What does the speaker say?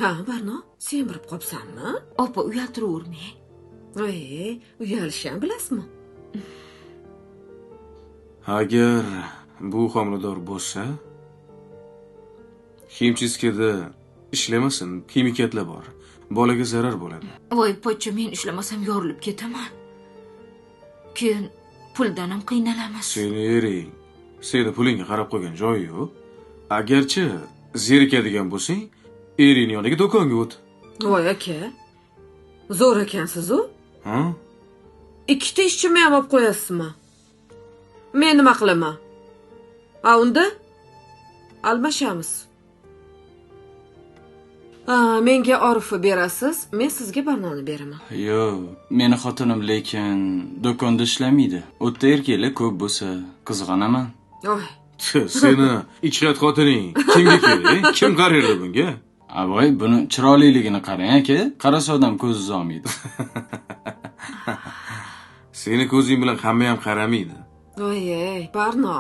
Ha, Barno, sen bilib qolibsanmi? Opa, uyaltiravermang. Ey, uyalishni ham bilasizmi? Agar bu homilador bo'lsa, химчистка da ishlamasin, ximikatlar bor. Bolaga zarar bo'ladi. Voy, pochcha, men ishlamasam yorilib ketaman. Keyin puldan ham qiynalamiz. Seni ering, seni pulingga qarab qo'ygan joyi yo'q. Agarchi zerikadigan bo'lsang, eringni yoniga do'konga o't. Voy aka, zo'r ekansiz-u. Ha? Ikkita ishchimni ham olib qo'yasizmi? Men nima qilaman? A unda almashamiz. Ha, menga Orifni berasiz, men sizga Barnoni beraman. Yo'q, meni xotinim lekin do'konda ishlamaydi. U yerda erkaklar ko'p bo'lsa, qizg'anaman. Oy, Seni ikki qat xotining kimga kerak? Kim qaraydi bunga? Avoy, buni chiroyliligini qarang aka, qarasa odam ko'zi olmaydi. Seni ko'zing bilan hamma ham qaramaydi. Voy, ey, Barno.